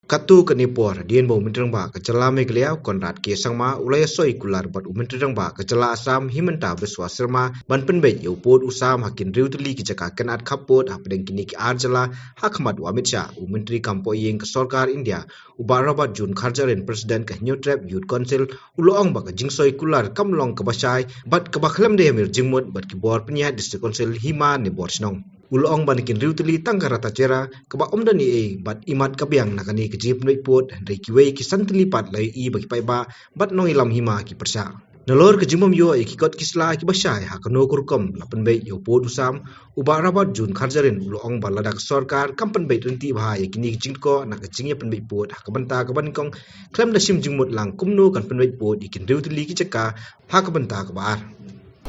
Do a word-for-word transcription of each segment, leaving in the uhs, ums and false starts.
Katto katne por, hadien ba u Myntri Rangbah ka jylla Meghalaya, Conrad K Sangma, u la ïasoi kular bad u Myntri Rangbah ka jylla Assam, Himanta Biswa Sarma, ban pynbeit ïa u pud u sam ha ki hynriew tylli ki jaka kynad khappud hapdeng kine ki ar jylla, ha khmat u Amit Shah, u Myntri kam pohïing ka sorkar India, u Bah Robert June Kharjahrin, President ka Hynñiewtrep Youth Council, u la ong ba ka jingsoi kular kam long kaba shai bad kaba khlem da ïamir jingmut bad ki bor pynïaid District Council, hima ne bor shnong. U la ong ba na ki hynriew tylli tang ka rata chera kaba ym don ei ei bad imat ka biang na kane ka jingpynbeit pud, hynrei kiwei ki san tylli pat la ïohi ba ki paidbah bad nongïalam hima ki pyrshah. Nalor ka jingbym ïoh ïa ki kot ki sla kiba shai ha kano ka rukom la pynbeit ïa u pud u sam, u Bah Robert June Kharjahrin u la ong ba lada ka sorkar kam pynbeit ryntih bha ïa kine ki jingkyrkhu na ka jingïapynbeit pud ha ka bynta kaba nyngkong, khlem da shim jingmut lang kumno kan pynbeit pud ïa ki hynriew tylli ki jaka ha ka bynta kaba ar.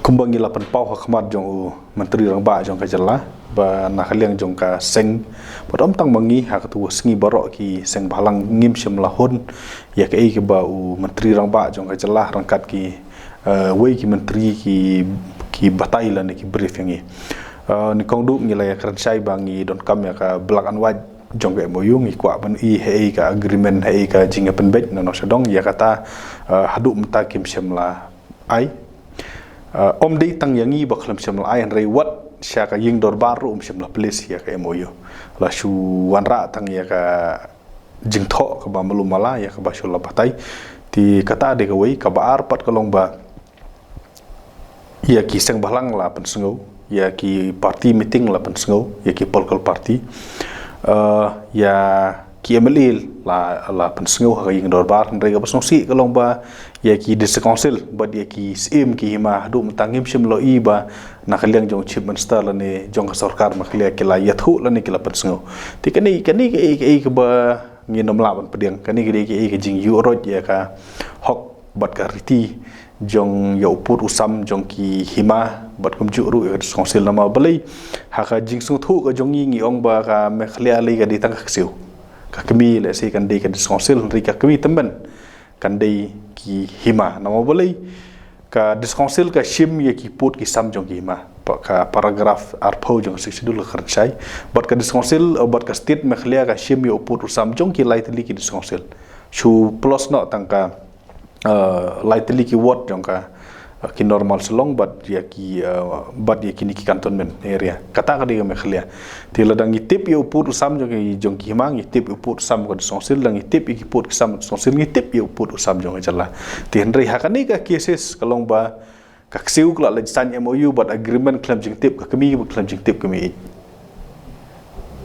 Kumba ngi la pynpaw ha khmat jong u Myntri Rangbah jong ka jylla, ba na ka liang jong ka seng, bad ym tang ma ngi, ha katto ka sngi baroh ki seng bhalang ngim shym la hun ïa kaei kaba u Myntri Rangbah jong ka jylla ryngkat ki, eh, wei ki myntri ki, ki batai lane ki brief ïa ngi. Eh, nyngkong duh ngi la ïakren shai ba ngi donkam ïa ka black and white jong ka M O U, ngi kwah ban i haei ka agreement, haei ka jingïapynbeit, nano sha dong, ïa kata, eh, haduh mynta kim shym la ai. Eh, ym dei tang ïa ngi ba khlem shym la ai, hynrei wat sha ka ïing dorbar ruh ym shym la plie ïa ka M O U. La shu wanrah tang ïa ka jingthoh kaba malu mala, ïa kaba shu la batai. Te kata dei kawei, kaba ar pat ka long ba ïa ki seng bhalang la pynsngew, ïa ki party meeting la pynsngew, ïa ki political party. Eh, ïa ki M L A la, la pynsngew ha ka ïing dorbar, hynrei kaba sngewsih ka long ba ïa ki District Council bad ïa ki Syiem ki hima, haduh mynta ngim shym la i ba na ka liang jong Chief Minister lane jong ka sorkar Meghalaya ki la ïathuh lane ki la pynsngew. Te kane, kane kaei, kaei kaba ngin ym lah ban pdiang, kane ka dei kaei ka jingïuhroit ïa ka hok bad ka riti jong ïa u pud u sam jong ki hima, bad kumjuh ruh ïa ka District Council. Namar balei, ha ka jingsngewthuh ka jong ngi, ngi ong ba ka Meghalaya lei ka dei tang ka ksiew. Ka kmie lehse kan dei ka District Council, hynrei ka kmie tymmen kan dei ki hima. Namar balei, ka District Council ka shim ïa ki pud ki sam jong ki hima. Pa-, ka paragraph arphew jong ka Sixth Schedule ka kren shai. Bad ka District Council, eh, bad ka State Meghalaya ka shim ïa u pud u sam jong ki lai tylli ki District Council. Shu plus noh tang ka, eh, lai tylli ki ward jong ka, eh, ki Normal Shillong bad ïa ki, eh, bad ïa kine ki cantonment area. Kata ka dei ka Meghalaya. Te lada ngi tip ïa u pud u sam jong ki, jong ki hima, ngi tip ïa u pud u sam ka District Council, lada ngi tip ïa ki pud ki sam District Council, ngi tip ïa u pud u sam jong ka jylla. Te hynrei ha kane ka cases ka long ba ka ksiew ka la leit sign M O U bad agreement khlem jingtip ka kmie, khlem jingtip ka kmie.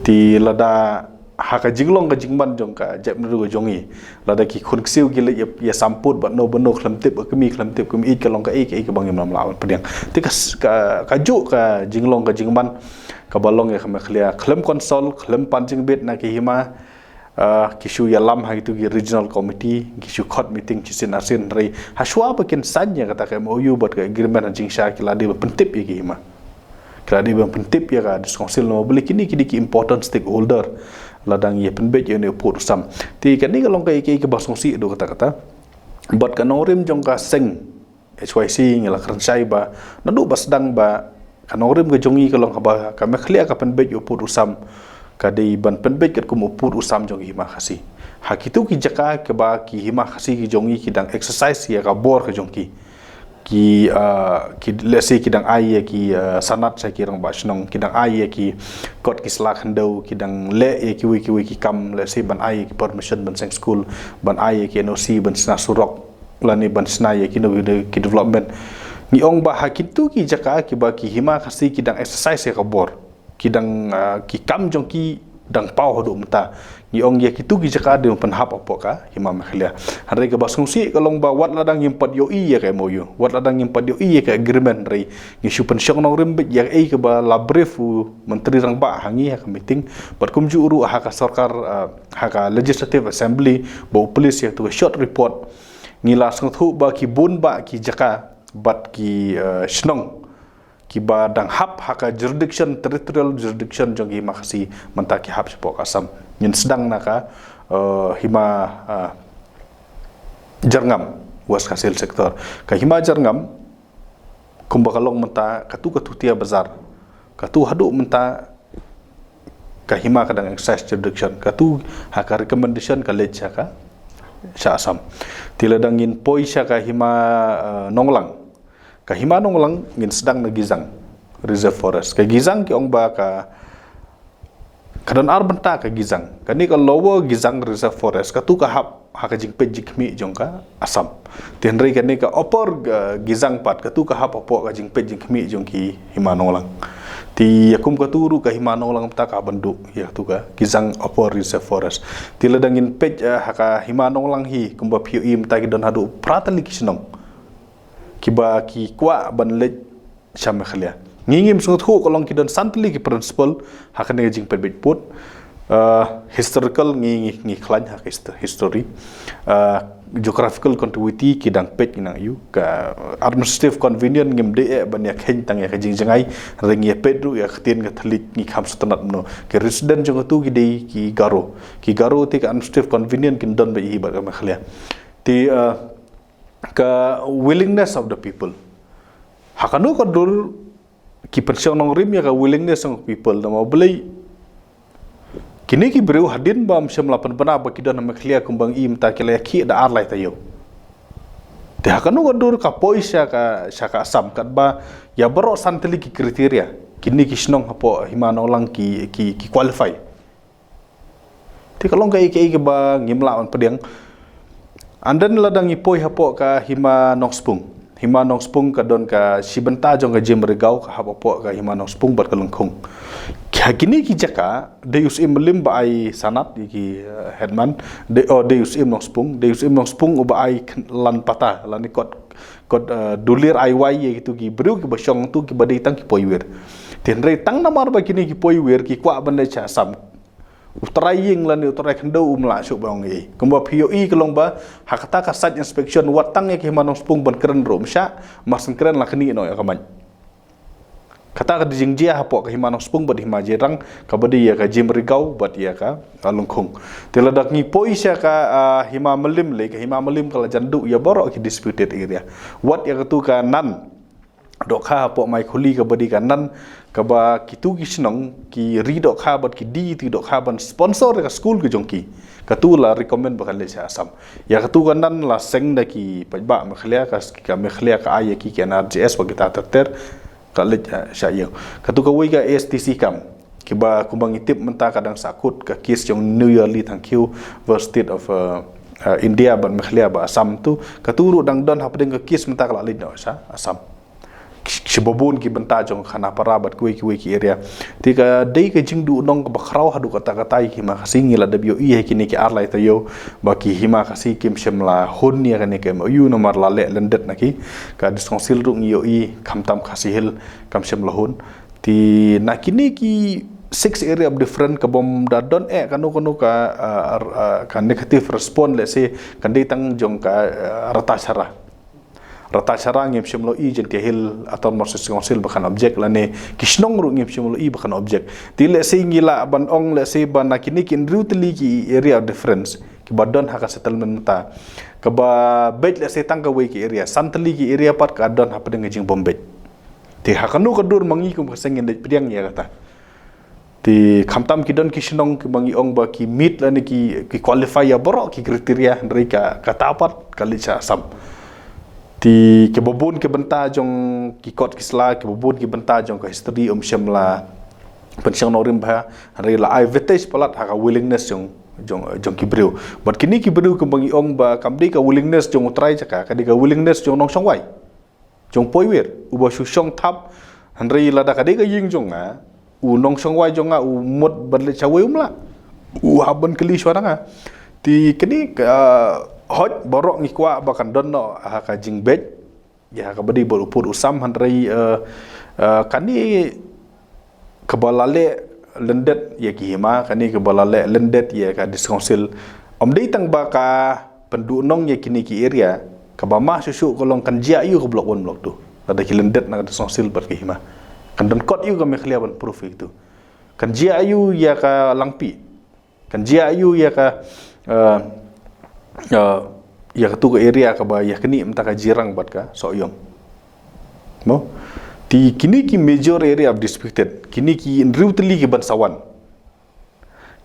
Te lada ha ka jinglong ka jingman jong ka jaitbynriew ka jong ngi, lada ki khun ksiew ki leit ïa, ïa sam pud bad no bad no khlem tip ka kmie, khlem tip ka kmie, ka long kaei, kaei kaba ngim lah ban pdiang. Te ka s-, ka, kajuh ka jinglong ka jingman kaba long ïa ka Meghalaya, khlem consult, khlem pan jingbit na ki hima, ah, ki shu ïalam ha kitu ki regional committee, ki shu khot meeting shisien arsien, hynrei hashwa ba kin sign ïa kata ka M O U bad ka agreement ha jingshisha ki la dei ban pyntip ïa ki hima. Ki la dei ban pyntip ïa ka District Council, namar balei kine ki dei ki important stakeholder lada ngi ïa pynbeit ïa une u pud u sam. Te kane ka long kaei kaei kaba sngewsih haduh katta katta. Bad ka nongrim jong ka seng H Y C ngi la kren shai ba naduh ba sdang ba ka nongrim ka jong ngi ka long kaba ka Meghalaya ka pynbeit ïa u pud u sam, ka dei ban pynbeit katkum u pud u sam jong ki hima Khasi. Ha kitu ki jaka kaba ki hima Khasi ki jong ngi ki dang exercise ïa ka bor ka jong ki. Ki, ah, ki, lehse ki dang ai ïa ki, ah, sanad sha ki rangbah shnong, ki dang ai ïa ki kot ki sla khyndew, ki dang leh ïa kiwei kiwei ki kam, lehse ban ai ïa ki permission ban seng skul, ban ai ïa ki N O C ban shna surok, lane ban shna ïa kino kino ki development. Ngi ong ba ha kitu ki jaka kiba ki hima Khasi ki dang exercise ïa ka bor, ki dang, ah, ki kam jong ki dang paw haduh mynta. Ngi ong ïa kitu ki jaka dei ban pynhap hapoh ka hima Meghalaya. Hynrei kaba sngewsih ka long ba wat lada ngim pat ïohi ïa ka M O U, wat lada ngim pat ïohi ïa ka agreement, hynrei ngi shu pynshong nongrim beit ïa kaei kaba la brief u Myntri Rangbah ha ngi ha ka meeting, bad kumjuh ruh ha ka sorkar, ah, ha ka Legislative Assembly ba u publish ïa katu ka short report. Ngi la sngewthuh ba ki bun bah ki jaka bad ki, eh, shnong kiba dang hap ha ka jurisdiction, territorial jurisdiction jong ki hima Khasi, mynta ki hap shapoh ka Assam. Ngin sdang na ka, eh, hima, eh, Jyrngam, West Khasi Hills Sector. Ka hima Jyrngam, kumba ka long mynta, katu ka Tutia Bazar, katu haduh mynta Ka hima ka dang excise jurisdiction. Katu ha ka recommendation ka leit sha ka, sha Assam. Te lada ngin poi sha ka hima, eh, Nonglang. Ka hima Nonglang ngin sdang na Gizang Reserve Forest. Ka Gizang ki ong ba ka, ka don ar bynta ka Gizang. Kane ka Lower Gizang Reserve Forest. Katu ka hap ha ka jingpeit jingkhmih jong ka Assam. Te hynrei kane ka Upper, uh, Gizang pat, katu ka hap hapoh ka jingpeit jingkhmih jong ki hima Nonglang. Te ïa kum katu ruh ka hima Nonglang mynta ka hap ban duh ïa katu ka Gizang Upper Reserve Forest. Te lada ngin peit, uh, ha ka hima Nonglang hi, kumba phi ïohi mynta ki don haduh phra tylli ki shnong kiba ki kwah ban leit sha Meghalaya. Ngi ngim sngewthuh ka long ki don san tylli ki principle ha kane ka jingpeit beit pud. Uh, historical ngi, ngi, ngi khlaiñ ha ka hist-, history. Uh, geographical continuity ki dang peit ngi nang ïoh. Ka administrative convenience ngim dei eh ban ïa kheiñ tang ïa ka jingjngai, hynrei ngi ïa peit ruh ïa ka ktien ka thylliej, ngi kham sngewtynnat kumno. Ki resident jong katu ki dei ki Garo. Ki Garo te ka administrative convenience kin don beit hi bad ka Meghalaya. Te, uh, ka willingness of the people. Ha kano ka dur ki pynshong nongrim ïa ka willingness of people, namar balei kine ki briew hadien ba ym shym la pynbna ba ki don ha Meghalaya kumba ngi i mynta, ki la ïakhih da ar lai taïew. Te ha kano ka dur ka poi sha ka, sha ka Assam katba ïa baroh san tylli ki criteria kine ki shnong hapoh hima Nonglang ki, ki, ki qualify. Te ka long kaei kaei kaba ngim lah ban pdiang. And then lada ngi poi hapoh ka hima Nongspung. Hima Nongspung ka don ka shi bynta jong ka Jim Ri Gaw ka hap hapoh ka hima Nongspung bad ka Lyngkhung. Ki, ha kine ki jaka Dei U Syiem Mylliem ba ai sanad ïa ki, eh, headman. Dei, oh, Dei U Syiem Nongspung. Dei U Syiem Nongspung uba ai khlem pata lane kot, kot, eh, dulir ai wai ïa kitu ki briew kiba shong tu kiba dei tang ki poiwir. Te hynrei tang namar ba kine ki poiwir ki kwah ban leit sha Assam, u trai ïing lane u trai khyndew um lah shuh ban ong ei. Kumba phi ïohi ka long ba ha kata ka site inspection wat tang ïa ka hima Nongspung ban kren ruh ym shah, mar shu kren la knieh noh ïa ka mic. Kata ka dei jingjia hapoh ka hima Nongspung bad hima Jirang, kaba dei ïa ka Jim Ri Gaw bad ïa ka, ah, Lyngkhung. Te lada ngi poi sha ka, ah, hima Mylliem lei, ka hima Mylliem ka la jan duh ïa baroh ki disputed area. Wat ïa katu ka Nan Dohkha hapoh Maikhuli kaba dei ka Nan, kaba kitu ki shnong ki ri dohkha bad ki die ïa tu dohkha ban sponsor ïa ka skul ka jong ki. Katu la recommend ba kan leit sha Assam. Ïa katu ka Nan la seng da ki paidbah Meghalaya, ka, ka Meghalaya ka ai ïa ki, ki N R G S bad kita ter ter, ka leit, eh, sha ïing. Katu kawei ka A S T C camp, kiba kumba ngi tip mynta ka dang sahkut ka case jong New Yearly Thangkhiew versus State of, eh, eh, India bad Meghalaya bad Assam tu. Katu ruh dang don hapdeng ka case mynta ka la leit noh sha Assam. Ki, kiba bun ki bynta jong Khanapara bad kiwei kiwei ki area. Te ka dei ka jingduh nong kaba khraw haduh katta katta ïa ki hima Khasi. Ngi la dep ïohi ha kine ki ar lai taïew ba ki hima Khasi kim shym la hun ïa kane ka M O U namar la leh lyndet na ki. Ka District Council ruh ngi ïohi khamtam Khasi Hills kam shym la hun. Te na kine ki six area of difference ka bym da don eh kano kano ka, ah, ah, ka negative response, let's say, kan dei tang jong ka, ah, Ratacherra. Ratacherra ngim shym la ïohi Jaintia Hills Autonomous District Council ba kan object lane ki shnong ruh ngim shym la ïohi ba kan object. Te let's say ngi lah ban ong, let's say, ba na kine ki hynriew tylli ki area of difference kiba don ha ka settlement mynta, kaba beit, let's say, tang kawei ki area, san tylli ki area pat ka don hapdeng ka jingbym beit. Te ha kano ka dur ma ngi kum ka seng ngin dei pdiang ïa kata. Te khamtam ki don ki shnong kiba ngi ong ba ki meet lane ki, ki qualify ïa baroh ki criteria, hynrei ka, kata pat ka leit sha Assam. Te kiba bun ki bynta jong ki kot ki sla, kiba bun ki bynta jong ka history um shym la pynshong nongrim bha, hynrei la ai weightage palat ha ka willingness jong, jong, jong ki briew. Bad kine ki briew kiba ngi ong ba kam dei ka willingness jong u trai jaka, ka dei ka willingness jong u nongshong wai, jong poiwir, uba shu shong thap, hynrei lada ka dei ka ïing jong nga, u nongshong wai jong nga u mut ban leit shawei um lah. U hap ban kylli shuwa na nga. Te kane ka, ah, hooid baroh ngi kwah ba kan don noh ha ka jingbeit ïa kaba dei bad u pud u sam, hynrei, eh, eh, kane kaba la leh lyndet ïa ki hima, kane kaba la leh lyndet ïa ka District Council. Ym dei tang ba ka pynduh nong ïa kine ki area, kaba ma shuh shuh ka long kan jia aiu ka Block One, Block Two lada ki lyndet na ka District Council bad ki hima. Kan don kot aiu ka Meghalaya ban proof ïa kitu? Kan jia aiu ïa ka Langpih? Kan jia aiu ïa ka, eh, eh, ïa katu ka area kaba ïa kane mynta ka Jirang bad ka Sohiong? Mo? Te kine ki major area of disputed, kine ki hynriew tylli ki ban sa wan.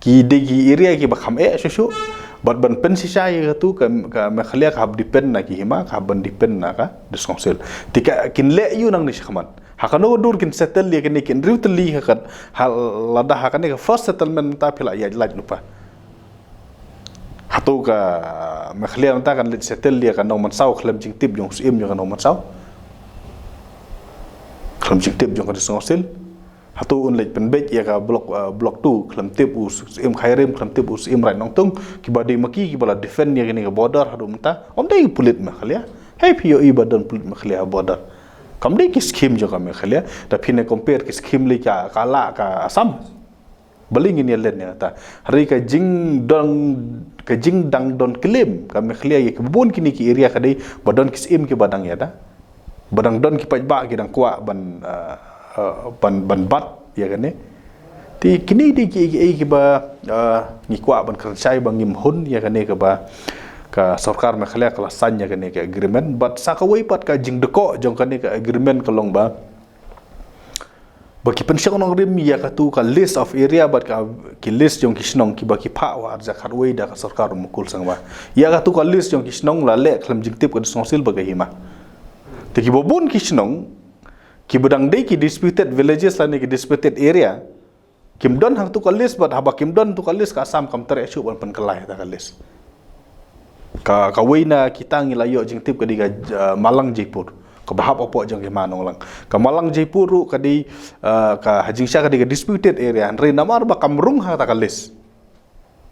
Ki dei ki area kiba kham eh shuh shuh. Bad ban pynshisha ïa katu ka, ka Meghalaya ka hap depend na ki hima, ka hap ban depend na ka District Council. Te ka kin leh ïa u nangne shakhmat. Ha kano ka dur kin settle ïa kane, kin riew tylli ha ka, ha lada ha kane ka first settlement mynta phi la ïaid lait lypa. Hato ka Meghalaya mynta kan leit settle ïa ka Nongmynsaw khlem jingtip jong u Syiem jong ka Nongmynsaw, khlem jingtip jong ka District Council? Hato un leit pynbeit ïa ka block, uh, block two khlem tip u Syiem Khyrim, khlem tip u Syiem Raid Nongtung, kiba dei ma ki kiba la defend ïa kane ka border haduh mynta? Ym dei pulit Meghalaya. Hei phi ïohi ba don pulit Meghalaya ha border? Kam dei ki scheme jong ka Meghalaya. Da phin compare ki scheme lei ka, ka la ka Assam. Balei ngin ïa len ïa kata? Hynrei ka jingdang, ka jingdang don claim ka Meghalaya ïa kiba bun kine ki area ka dei ba don ki Syiem kiba dang ïada, ba dang don ki paidbah ki dang kwah ban, uh, uh, ban, ban bat ïa kane. Te kine dei ki, ki, kiba, uh, ngi kwah ban kren shai ba ngim hun ïa kane kaba ka sorkar Meghalaya ka la sign ïa kane ka agreement. Bad sa kawei pat ka jingdkoh jong kane ka agreement ka long ba ba ki pynshong nongrim ïa katu ka list of area bad ka ki list jong ki shnong kiba ki phah ha arhajar khatwei da ka sorkar u Mukul Sangma. Ïa katu ka list jong ki shnong la leh khlem jingtip ka District Council bad ka hima. Te kiba bun ki shnong kiba dang dei ki disputed villages lane ki disputed area, kim don hangtu ka list, bad haba kim don tu ka list ka Assam kam treh shuh ban pynkylla ïa kata ka list. Ka, kawei na kita ngi la ïoh jingtip ka dei ka, uh, Malang Jaipur, kaba hap hapoh jong ki hima Nonglang. Ka Malang Jaipur ruh ka dei, uh, ka ha jingshisha ka dei ka disputed area, hynrei namar ba kam rung ha kata ka list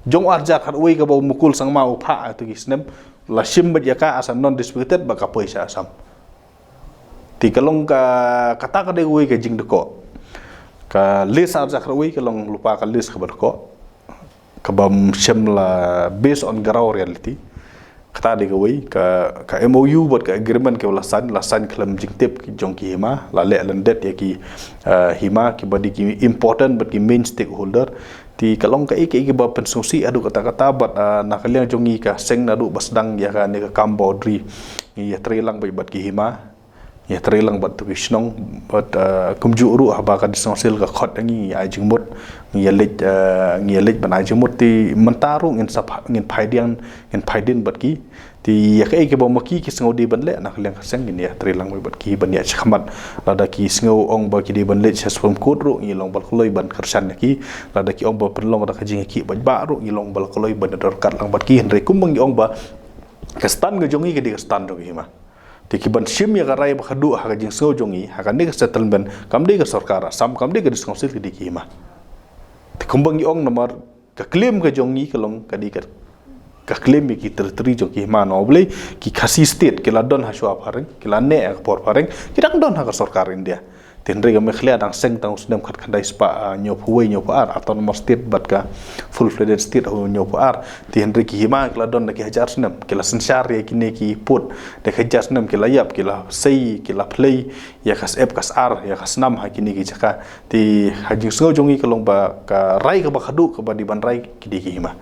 jong u arhajar khatwei kaba u Mukul Sangma u phah ha kito ki snem, la shim beit ïa ka as a non disputed bad ka poi sha Assam. Te ka long ka, kata ka dei kawei ka jingdkoh. Ka list arhajar khatwei ka long lypa ka list kaba dkoh, kaba ym shym la based on ground reality. Kata dei kawei ka, ka M O U bad ka agreement kaba la sign, la sign khlem jingtip jong ki hima, la leh lyndet ïa ki, uh, hima kiba dei ki important bad ki main stakeholder. Te ka long kaei kaei kaba pynsngewsih haduh katta katta, bad, uh, na ka liang jong ngi ka seng naduh ba sdang ïa kane ka kam boundary, ngi ïatrei lang beit bad ki hima, ngi ïatrei lang bad tu ki shnong, bad, uh, kumjuh ruh haba ka District Council ka khot ïa ngi, ngi ai jingmut, ngi ïaleit, uh, ngi ïaleit ban ai jingmut. Te mynta ruh ngin sa pha-, ngin phai diang, ngin phai dien bad ki. Te ïa kaei kaba ma ki ki sngew dei ban leh, na ka liang ka seng ngin ïatrei lang beit bad ki ban ïaid shakhmat. Lada ki sngew ong ba ki dei ban leit sha Supreme Court ruh, ngi long ba la kloi ban kyrshan ïa ki. Lada ki ong ba pynlong da ka jingïakhih paidbah ruh, ngi long ba la kloi ban ïadon ryngkat lang bad ki. Hynrei kumba ngi ong ba ka stand ka jong ngi ka dei ka stand jong ki hima. Te ki ban shim ïa ka rai ba khadduh ha ka jingsngew jong ngi ha kane ka settlement, kam dei ka sorkar Assam, kam dei ka District Council, ka dei ki hima. Te kumba ngi ong, namar ka claim ka jong ngi ka long ka dei ka, ka claim ïa ki territory jong ki hima. Namar balei? Ki Khasi State ki la don ha shuwa phareng, ki la neh ha ka por phareng, ki dang don ha ka sorkar India. Te hynrei ka Meghalaya dang seng tang u snem khatkhyndai spah, ah, hynñiewphew wei, hynñiewphew ar, autonomous state bad ka full fledged state hynñiewphew ar. Te hynrei ki hima ki la don da ki hajar snem, ki la synshar ïa kine ki pud da ki hajar snem, ki la ïap, ki la sei, ki la phlei ïa ka syep ka sar, ïa ka snam ha kine ki jaka. Te ha jingsngew jong ngi ka long ba ka rai kaba khadduh kaba dei ban rai ka dei ki hima.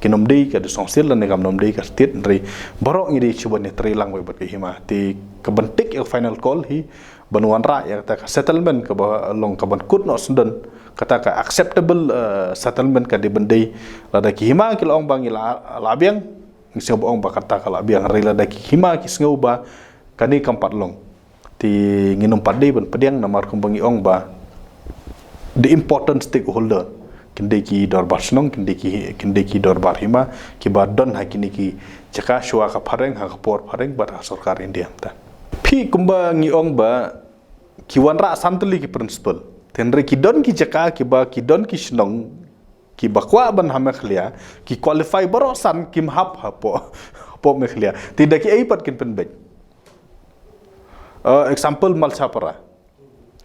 Kin ym dei ka District Council lane kam nym dei ka state, hynrei baroh ngi dei shu ban ïatrei lang beit bad ki hima. Te ka ban take ïa ka final call hi ban wanrah ïa kata ka settlement kaba long ka ban kut noh syndon, kata ka acceptable, eh, settlement ka dei ban dei. Lada ki hima ki la ong ba ngi la, la biang, ngi sngew ba ong ba kata ka la biang. Hynrei lada ki hima ki sngew ba kane kam pat long, te ngin ym pat dei ban pdiang, namar kumba ngi ong ba the important stakeholder kin dei ki dorbar shnong, kin dei ki, kin dei ki dorbar hima kiba don ha kine ki jaka shuwa ka phareng, ha ka por phareng bad ha sorkar India mynta. Phi, kumba ngi ong ba ki wanrah san tylli ki principle, te hynrei ki don ki jaka kiba, ki don ki shnong kiba kwah ban ha Meghalaya, ki qualify baroh san, kim hap hapoh, hapoh Meghalaya. Te da kiei pat kin pynbeit? Uh, example, Malshapara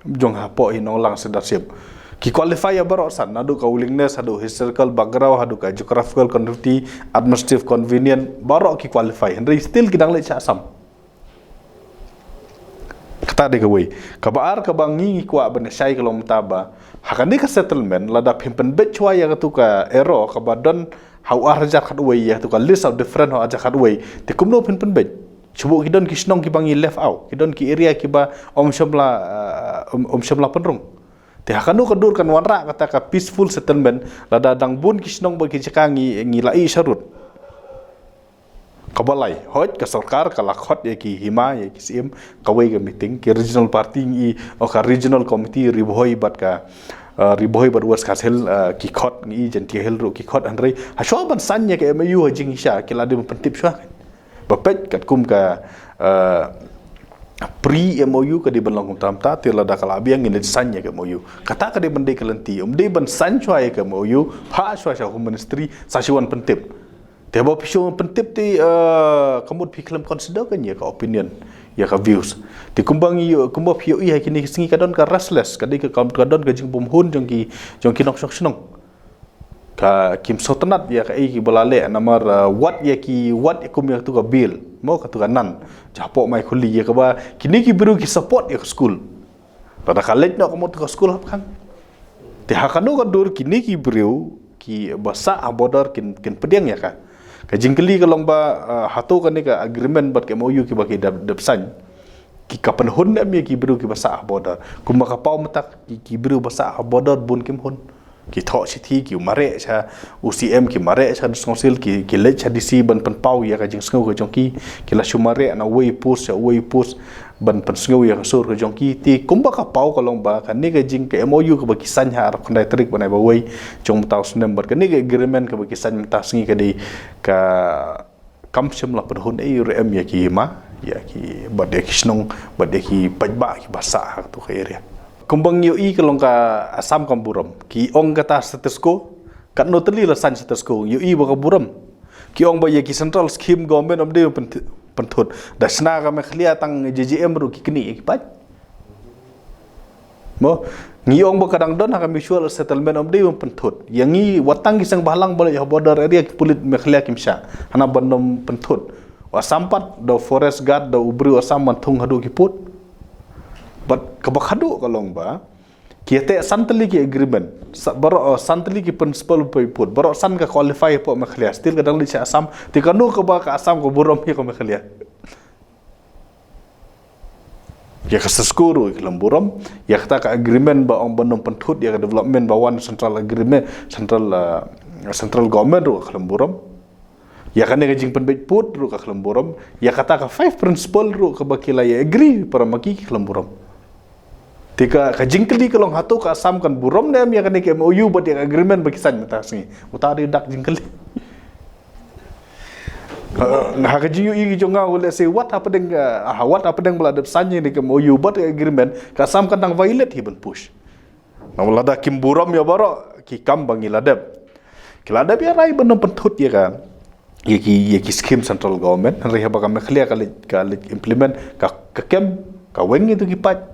jong hapoh hi Nonglang Cedarship, ki qualify ïa baroh san, naduh ka willingness haduh historical background haduh ka geographical continuity, administrative convenient, baroh ki qualify. Hynrei still ki dang leit sha Assam. Kata dei kawei. Kaba ar kaba ngi, ngi kwah ban shai ka long mynta ba ha kane ka settlement, lada phim pynbeit shuwa ïa katu ka arrow kaba don ha u arhajar khatwei, ïa katu ka list of different ha u arhajar khatwei, te kumno phin pynbeit? Shu buh ki don ki shnong kiba ngi left out, ki don ki area kiba ym shym la, uh, ym, ym shym la pynrung. Te ha kano ka dur kan wanrah kata ka peaceful settlement, lada dang bun ki shnong bad ki jaka ngi, ngi la ïeh sharud. Kaba lai, hooid ka sorkar ka la khot ïa ki hima, ïa ki syiem, kawei ka meeting, ki regional party ngi, o ka regional committee, Ri Bhoi bad ka, uh, Ri Bhoi bad West Khasi Hills, uh, ki khot ngi, Jaintia Hills ruh ki khot, hynrei hashwa ban sign ïa ka M O U ha jingshisha, ki la dei ban pyntip shuwa. Ba peit katkum ka, uh, pre M O U ka dei ban long kumta kumta, te lada ka la biang ngin dei sign ïa ka M O U. Kata ka dei ban dei ka lynti, ym dei ban sign shuwa ïa ka M O U, phah shuwa sha Home Ministry, sa shu wan pyntip. Te haba phi shu pyntip te, uh, ka mut phi khlem consider ka ïa ka opinion, ïa ka views. Te kumba ngi, kumba phi ïohi ha kine ki sngi ka don ka restless, ka dei ka, ka don ka jingbymhun jong ki, jong ki nongshong shnong. Ka kim sngewtynnat ïa kaei kiba la leh namar, uh, wat ïa ki, wat ïa kum ïa katu ka bill, mo katu ka nan. Jahpoh mai khuli ïa kaba kine ki briew ki support ïa ka skul. Lada ka leit noh ka mut ka skul hap khang. Te ha kano ka dur kine ki briew kiba sah ha border kin, kin pdiang ïa ka. Ka jingkylli ka long ba, uh, hato kane ka agreement bad ka M O U kiba ki dep, dep sign, ki ka pynhun ne em ïa ki briew kiba sah ha border. Kumba ka paw mynta ki, ki briew ba sah ha border bun kim hun. Ki thoh shithi, ki mareh sha U C M, ki mareh sha District Council, ki, ki leit sha D C ban pynpaw ïa ka jingsngew ka jong ki, ki la shu mareh na uwei post sha uwei post ban pynsngew ïa ka sur ka jong ki. Te kumba ka paw ka long ba kane ka jing ka M O U kaba ki sign ha arphew khyndai tarik bnai ba wei jong mynta u snem bad kane ka agreement kaba ki sign mynta sngi ka dei ka kam shym la pynhun ei ruh em ïa ki hima, ïa ki, bad ïa ki shnong, bad ïa ki paidbah kiba sah ha katu ka area. Kumba ngi ïohi ka long ka Assam kam burom, ki ong kata status quo, katno tylli la sign status quo, ngi ïohi ba ka burom. Ki ong ba ïa ki central scheme government ym dei pynth-, pynthut. Da shna ka Meghalaya tang J J M ruh ki knieh ïa ki paid. Mo, ngi ong ba ka dang don ha ka mutual settlement ym dei ban pynthut. Ïa ngi wat tang ki seng bhalang ba leit ha border area ki pulit Meghalaya kim shah. Hana ban ym pynthut. U Assam pat da forest guard da u briew Assam ban thung haduh ki pud. Bad kaba khadduh ka long ba ki ïateh san tylli ki agreement. Sa, baroh, uh, san tylli ki principal ba pud. Baroh san ka qualify hapoh Meghalaya. Still ka dang leit sha Assam. Te kano kaba ka Assam ka burom ïa ka Meghalaya. Ïa ka status quo ruh ki khlem burom, ïa kata ka agreement ba ong ban ym pynthut ïa ka development ba wan central agreement, central, uh, central government ruh ka khlem burom. Ïa kane ka jingpynbeit pud ruh ka khlem burom. Ïa kata ka five principle ruh kaba ki la ïa agree para ma ki ki khlem burom. Te ka, ka jingkylli ka long hato ka Assam kan burom ne em ïa kane ka M O U bad ïa ka agreement ba ki sign mynta sngi. Uta dei dak jingkylli. Ha, ha ka jingïohi jong nga, let's say, wat hapdeng, uh, ha, wat hapdeng ba la dep sign ïa kane ka M O U bad ka agreement, ka Assam kan dang violate hi ban push. Namar lada kim burom ïa baroh ki kam ba ngi la dep. Ki la dep ïa rai ban ym pynthut ïa ka, ïa ki, ïa ki scheme central government, hynrei haba ka Meghalaya ka leit, ka leit implement, ka, ka kem, ka weng ïa tu ki paid.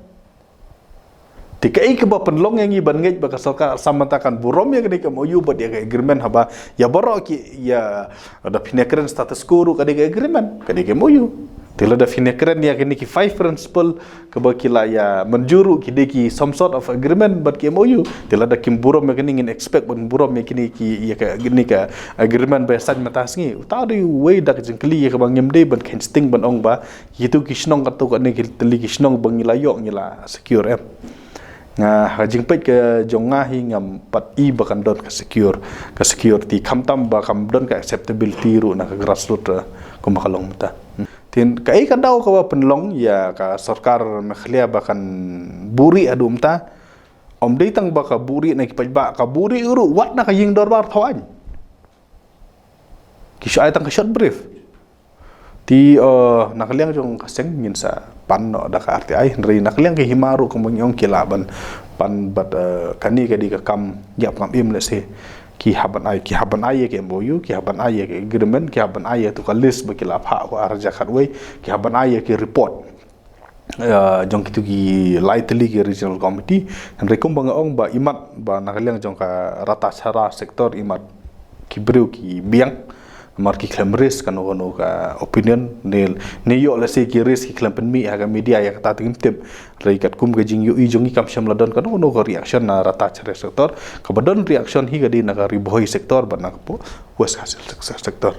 Te kaei kaba pynlong ïa ngi ban ngeit ba ka sorkar Assam mynta kan burom ïa kane ka M O U bad ïa ka agreement haba ïa baroh ki, ïa lada phin ïa kren status quo ruh ka dei ka agreement, ka dei ka M O U. Te lada phin ïa kren ïa kine ki five principle kaba ki la ïa mynjur ruh ki dei ki some sort of agreement bad ki M O U. Te lada kim burom ïa kine ngin expect ban burom ïa kine ki, ïa ka, kine ka agreement ba ïa sign mynta sngi. Uta dei uwei dak jingkylli ïa kaba ngim dei ban kheiñ sting ban ong ba kitu ki shnong, katu kane ki tylli ki shnong ba ngi la ïoh ngi la secure em. Nga ha jingpeit ka jong nga hi ngam pat i ba kan don ka secure, ka security, khamtam ba kam don ka acceptability ruh na ka grassroots, eh, kumba ka long mynta. Te kaei ka daw kaba pynlong ïa ka sorkar Meghalaya ba kan buhrieh haduh mynta? Ym dei tang ba ka buhrieh na ki paidbah, ka buhrieh ruh wat na ka ïing dorbar thawaiñ. Ki shu ai tang ka short brief. Te, eh, na ka liang jong ka seng ngin sa pan noh da ka R T I, hynrei na ka liang ka hima ruh kumba ngi ong ki lah ban pan bad, eh, kane ka dei ka kam ïap ngam im, let's say. Ki hap ban ai, ki hap ban ai ïa ka M O U, ki hap ban ai ïa ka agreement, ki hap ban ai ïa tu ka list ba ki la phah ko ar hajar khatwei, ki hap ban ai ïa ki report. Eh, jong kitu ki lai tylli ki regional committee. Hynrei kumba nga ong ba imat ba na ka liang jong ka Ratacherra sector imat ki briew ki biang. Namar ki khlem raise kano kano ka opinion ne, ne ïoh, let's say, ki raise ki khlem pynmih ha ka media ïa kata te ngim tip. Hynrei katkum ka jingïohi jong ngi kam shym la don kano kano ka reaction na Ratacherra sector. Kaba don reaction hi ka dei na ka Ri Bhoi sector bad na ka West Khasi Hills sector.